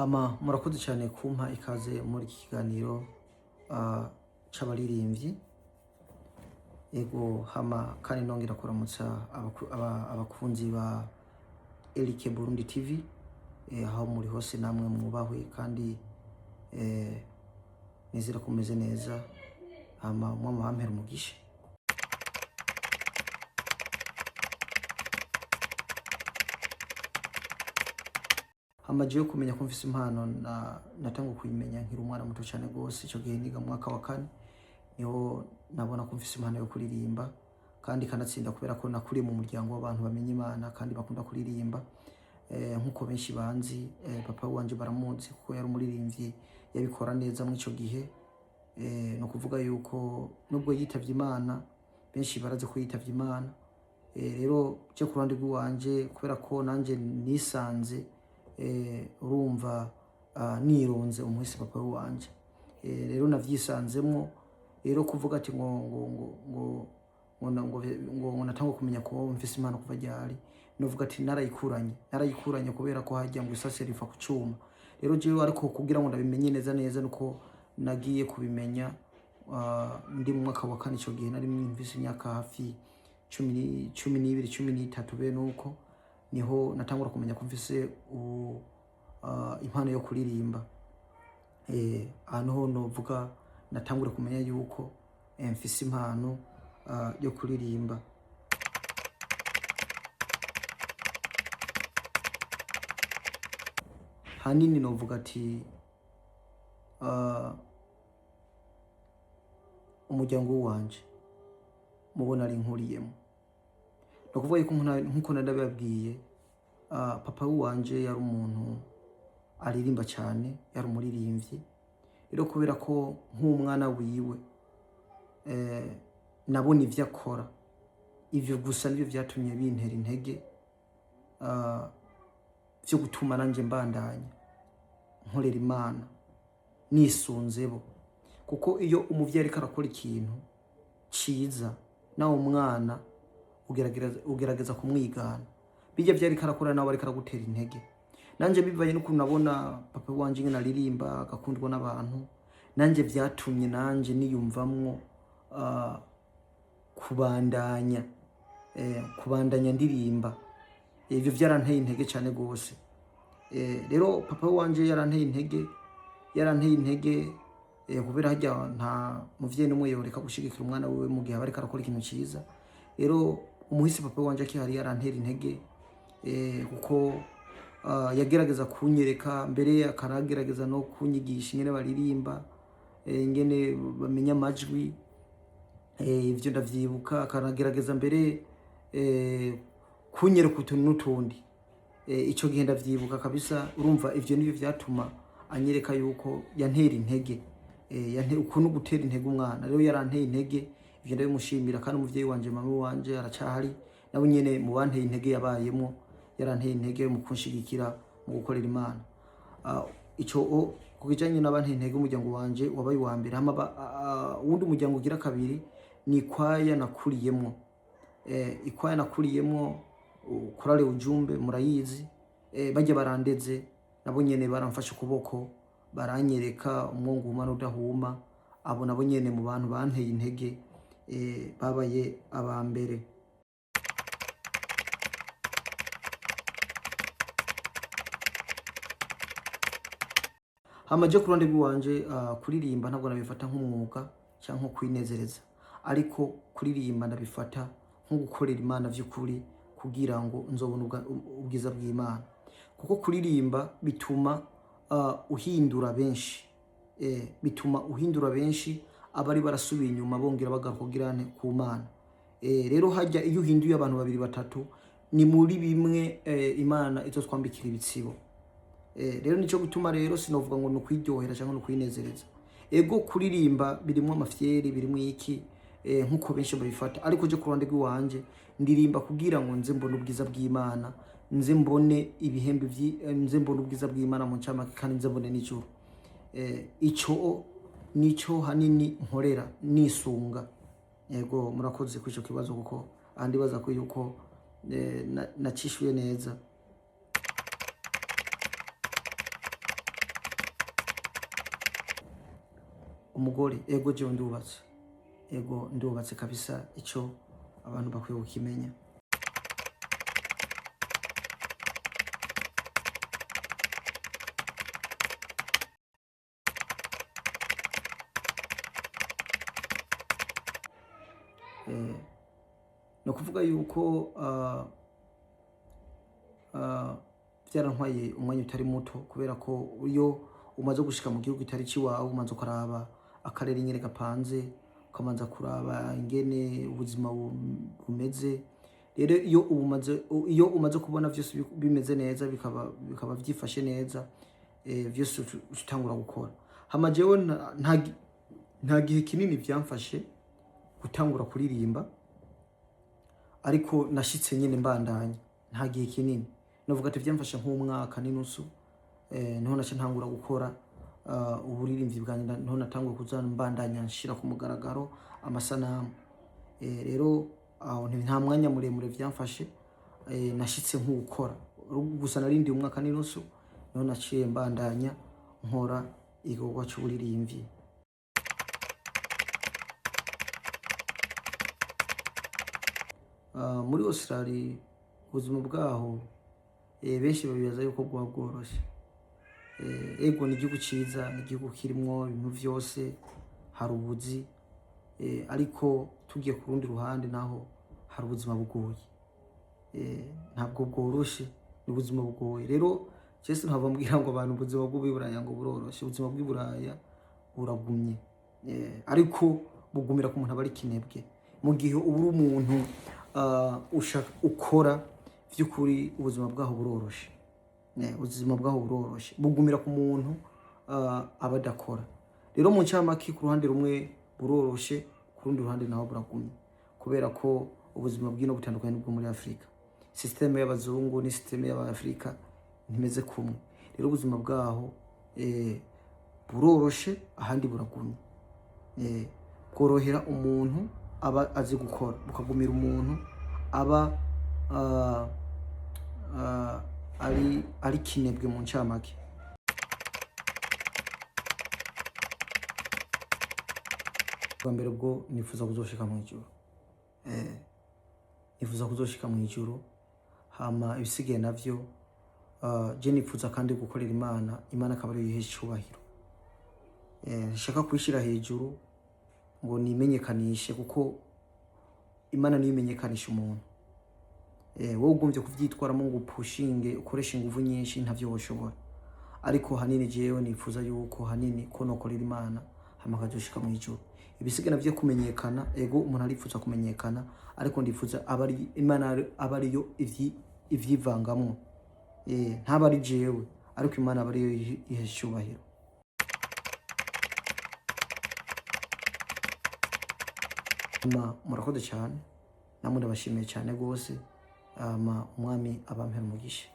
Hama murakoze cyane kumpa ikaze muri iki kiganiro c'abaririmbyi. Ego, hama kandi nongera kuramutsa abakunzi ba Eric Burundi TV, aho muri hose namwe mwubahwe kandi nizera ko mumeze neza. Hama mwama bampera umugisha. Hama jewe kumenya ko mfise impano natanguye kuyimenya nkiri umwana muto cyane gose. Ico gihe niga mu mwaka wa kane, niho nabona ko mfise impano yo kuririmba, kandi kanatsinda kubera ko nakuriye mu muryango w'abantu bamenya Imana kandi bakunda kuririmba. Nkuko benshi banzi, papa wanje baramuzi kuko yari umuririmbyi, yabikora neza muri ico gihe. No kuvuga yuko nubwo yitavye Imana, benshi barazi ko yitavye Imana. Rero je ku ruhande rw'iwanje, kubera ko nanje nisanze, urumva, nironze umuhisi papa wanje, rero navyisanzemwo. Rero kuvuga ati ngo ngo ngo ngo ngo na- ngo ngo ngo natangwa kumenya ko mfise impano kuva ryari, novuga ati narayikuranye kubera ko hajya ngo isase riva ku cuma. Rero jewe ariko kugira ngo ndabimenye neza neza nuko nagiye kubimenya ndi mu mwaka wa kane. Ico gihe nari mfise imyaka hafi 12, 13, bene uko niho natangura kumenya ko mfise impano yo kuririmba. Ahantu ho novuga natangura kumenya yuko mfise impano yo kuririmba. Hanini novuga ati umuryango wanje mubona ari nkuriyemo, ni ukuvuga yuko nkuko nabibabwiye, papa wanje yari umuntu aririmba cyane, yari umuririmbyi. Rero kubera ko nk'umwana wiwe, nabona ivyo akora, ivyo gusa nivyo vyatumye bintera intege vyo gutuma nanje mbandanya nkorera Imana nisunzebo. Kuko iyo umuvyeyi ariko arakora ikintu ciza, nawe umwana ugerageza kumwigana bijya vyari ariko arakora, nawe ariko aragutera intege. Nanje bivanye n'ukuntu nabona papa wanje ingene aririmba agakundwa n'abantu, nanje vyatumye nanje niyumvamwo kubandanya ndirimba. Ivyo vyaranteye intege cane gose. Rero papa wanje yaranteye intege, kubera harya nta muvyeyi n'umwe yoreka gushigikira umwana wiwe mu gihe aba ariko arakora ikintu ciza. Rero umuhisi papa wanje akihari yarantera intege, kuko yagerageza kunyereka, mbere akanagerageza no kunyigisha ingene baririmba, ingene bamenya amajwi. Ivyo ndavyibuka, akanagerageza mbere kunyereka utuntu n'utundi. Ico gihe ndavyibuka kabisa. Urumva ivyo nivyo vyatuma anyereka yuko yantera intege, ukuntu gutera intege umwana. Rero yaranteye intege, ivyo ndabimushimira. Kandi umuvyeyi wanje, mama wanje, aracahari, nawe nyene mu banteye intege yabayemo, yaranteye intege mu kunshigikira mu gukorera Imana. Ico ku kijanye n'abanteye intege, umuryango wanje wabaye uwa mbere. Hama uwundi muryango ugira kabiri ni ikwaya nakuriyemwo. Ikwaya nakuriyemwo, Korale Ujumbe, murayizi. Bajya barandeze, nabo nyene baramfashe ukuboko, baranyereka umwongo uhuma n'udahuma. Abo nabo nyene mu bantu banteye intege, babaye aba mbere. Hama je ku ruhande rw'iwanje, kuririmba ntabwo nabifata nk'umwuga cyangwa nko kwinezereza, ariko kuririmba ndabifata nko gukorera Imana vy'ukuri, kugira ngo nzobone ubwiza bw'Imana. Kuko kuririmba bituma uhindura benshi, bituma uhindura benshi abari barasubiye inyuma bongera bagaruka kugira nte ku Mana. Rero hajya iyo uhinduye abantu babiri batatu, ni muri bimwe Imana izotwambikira ibitsibo. Rero nico gutuma rero sinovuga ngo ni ukwiryohera cyangwa ni ukwinezereza. Ego, kuririmba birimwo amafyeri, birimwo iki, nkuko benshi babifata, ariko je ku ruhande rw'iwanje ndirimba kugira ngo nze mbone ubwiza bw'Imana, nze mbone ibihembe nze mbone ubwiza bw'Imana mu ncamake, kandi nze mbone n'ijuru. Ico nico hanini nkorera nisunga. Yego, murakoze kuri ico kibazo, kuko ahandi baza ko yuko nacishuye neza. Umugore? Ego, jewe ndubatse. Ego, ndubatse kabisa, ico abantu bakwiye kukimenya. Ni ukuvuga yuko byarantwaye umwanya utari muto, kubera ko iyo umaze gushika mu gihugu kitari ciwawe, umanza ukaraba akarere ingene gapanze, ukamanza kuraba ingene ubuzima bumeze. Rero iyo umaze kubona vyose bimeze neza, bikaba vyifashe neza, vyose utangura gukora. Hama jewe nta gihe kinini vyamfashe gutangura kuririmba, ariko nashitse nyine mbandanya. Nta gihe kinini, novuga ati vyamfashe nk'umwaka n'inusu, niho naca ntangura gukora uburirimbyi bwanjye, niho natanguye kuza mbandanya nshira ku mugaragaro amasanamu. Rero aho nta mwanya muremure vyamfashe, nashitse nk'ukora gusa, narindiye umwaka n'inusu, niho naciye mbandanya nkora igikorwa c'uburirimbyi. Muri Australia ubuzima bwaho, benshi babibaza yuko bwoba bworoshe. Ego, ni igihugu ciza, ni igihugu kirimwo ibintu vyose, hari ubuzi, ariko tugiye ku rundi ruhande naho hari ubuzima bugoye. Ntabwo bworoshe, ni ubuzima bugoye. Rero jewe sinahava mbwira ngo abantu ubuzima bw'i Buraya ngo buroroshe. Ubuzima bw'i Buraya buragumye, ariko bugumira ku muntu aba ari kinebwe. Mu gihe uba uri umuntu ushaka ukora vy'ukuri, ubuzima bwaho buroroshe. Ubuzima bwaho buroroshe, bugumira ku muntu aba adakora. Rero mu ncamake, ku ruhande rumwe buroroshe, ku rundi ruhande naho buragumye, kubera ko ubuzima bw'ino butandukanye n'ubwo muri Afurika. Système y'abazungu ni système y'abafurika ntimeze kumwe. Rero ubuzima bwaho buroroshe, ahandi buragumye. Bworohera umuntu aba azi gukora, bukagumira umuntu aba ari kinebwe mu ncamake. Bwa mbere bwo nifuza kuzoshika mu ijuru. Nifuza kuzoshika mu ijuru, hama ibisigaye navyo, je nifuza kandi gukorera Imana, Imana akaba ariyo yihesha icubahiro. Nshaka kuyishira hejuru ngo nimenyekanishe, kuko Imana niyo imenyekanisha umuntu. Wowe ugomvye kuvyitwaramo ngo upushinge, ukoreshe inguvu nyinshi, ntavyo woshobora. Ariko hanini jewe nifuza yuko hanini ko nokorera Imana, hama nkazoshika mu ijuru. Ibisigaye navyo kumenyekana, ego, umuntu arifuza kumenyekana, ariko ndifuza aba ari Imana, aba ariyo ivyivangamwo, ntaba ari jewe, ariko Imana aba ariyo ihesha icubahiro. Hama murakoze cyane, namwe ndabashimiye cyane rwose. Hama Umwami abampera umugisha.